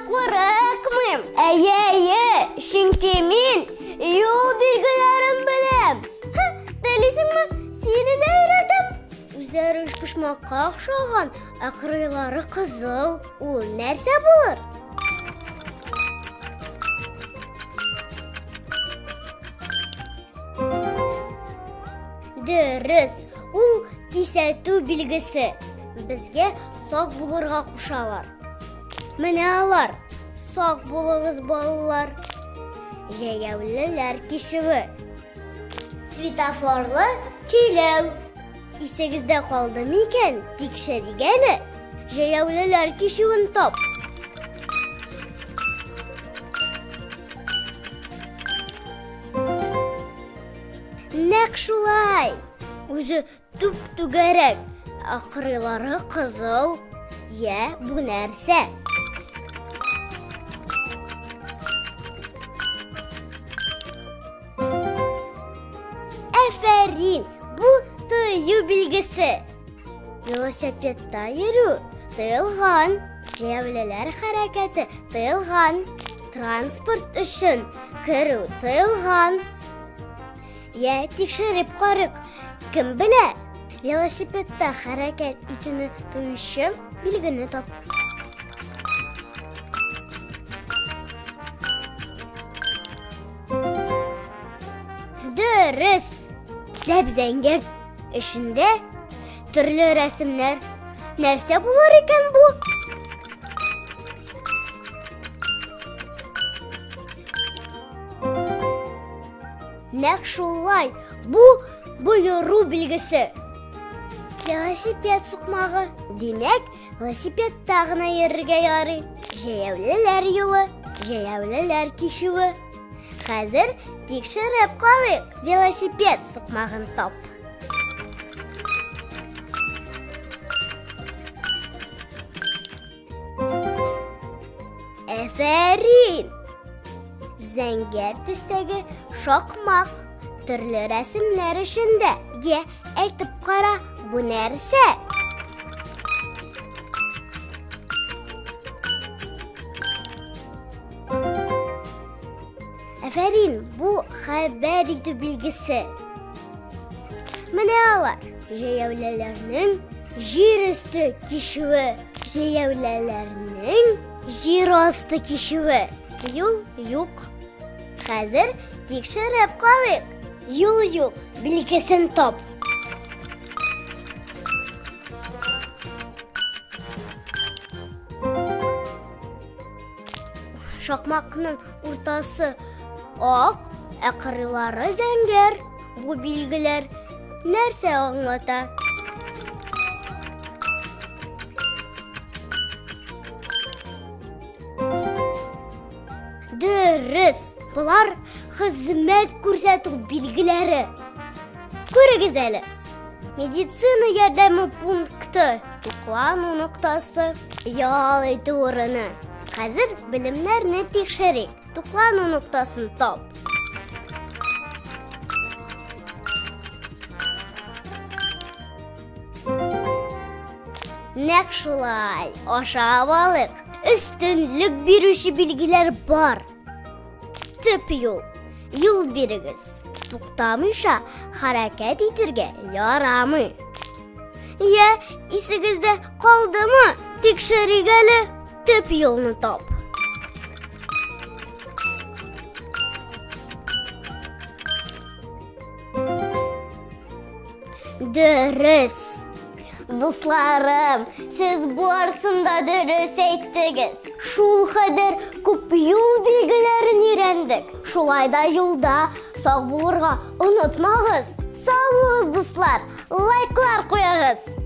курыкмыйм. Әйе, әйе, чөнки мин юл билгеләрен беләм. Һа, телисеңме? Сине дә өйрәтәм. Үзләре өчпочмакка охшаган, ә кырыйлары кызыл. Ул нәрсә булыр? Дөрес, ул кисәтү билгесе. Безгә сак булырга кушалар. Менә алар. Сак булыгыз, балалар. Җәяүлеләр кичүе. Светофорлы көйләү. Исегездә калды микән? Тикшерик әле. Җәяүлеләр кичүен тап. Нәкъ шулай. Үзе түп-түгәрәк, ә кырыйлары кызыл. Йә, бу нәрсә? Әфәрин, бу тыю билгесе. Велосипедта йөрү тыелган. Җәяүлеләр хәрәкәте тыелган. Транспорт өчен керү тыелган. Йә, тикшереп карыйк. Кем белә? Велосипедта хәрәкәт итүне тыючы билгене тап. Дөрес! Зәп-зәңгәр эчендә төрле рәсемнәр. Нәрсә булыр икән бу? Нәкъ шулай, бу боеру билгесе. Велосипед сукмагы. Димәк, велосипедта гына йөрергә ярый. Җәяүлеләр юлы, җәяүлеләр кичүе. Хәзер тикшереп карыйк, велосипед сукмагын тап. Әфәрин! Зәңгәр төстәге шакмак төрле рәсемнәр эчендә. Йә, әйтеп кара, бу нәрсә? Әфәрин, бу хәбәр итү билгесе. Менә алар, җәяүлеләрнең җир өсте кичүе, җәяүлеләрнең җир асты кичүе. Юл юк. Хәзер тикшереп карыйк. Юл юк, билгесен тап. Шакмакның уртасы ак, ә кырыйлары зәңгәр. Бу билгеләр нәрсә аңлата? Дөрес, болар хезмәт күрсәтү билгеләре. Күрегез әле. Медицина ярдәме пункты, туклану ноктасы, ял итү урыны. Хәзер белемнәрне тикшерик. Туклану ноктасын тап. Нәкъ шулай, ашап алыйк. Өстенлек бирүче билгеләр бар. Төп юл. Юл бирегез. Туктамыйча хәрәкәт итергә ярамый. Я, исегездә калдымы? Тикшерик әле. Төп юлны тап. Дөрес. Дусларым, сез барысын да дөрес әйттегез. Шул кадәр күп юл билгеләрен өйрәндек. Шулай да юлда сак булырга онытмагыз. Сау булыгыз, дуслар! Лайклар куягыз!